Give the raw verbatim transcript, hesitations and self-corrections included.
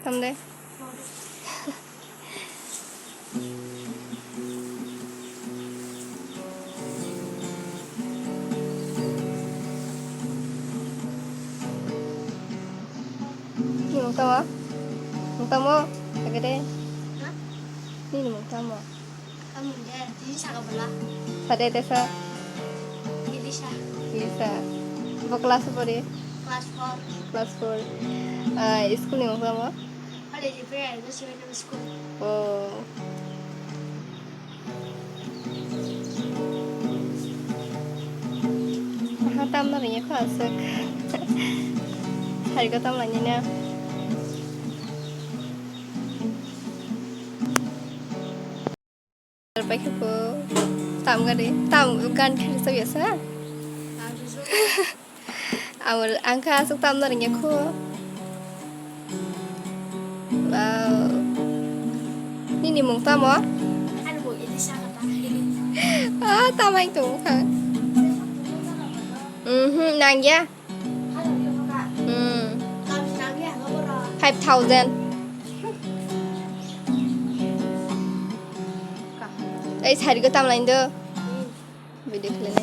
Tamde. Ni mung tamo? Mung tamo? Agede. Ha? Ni mung tamo? Kamu je, tini saka bela. Sade desa. Elisa. Elisa. Bo class pori? Class four. Class four. Ah, school ni mung tamo? College of Prayer International School. Oh. Aha, tamna ringya kho aswk. Sarigo tamlaini na. Pai khe bo tam gari, tam gan khe rwchap ya sa? Ang, ang kha aswk tamna ringya kho. Wow. Nini mung tamo? Ani mung Elisa kha ta. Ah, tamai tong kha. Mhm, nangya. Hmm. Five thousand. Ei, sarigo tamlaini do. Video khlai.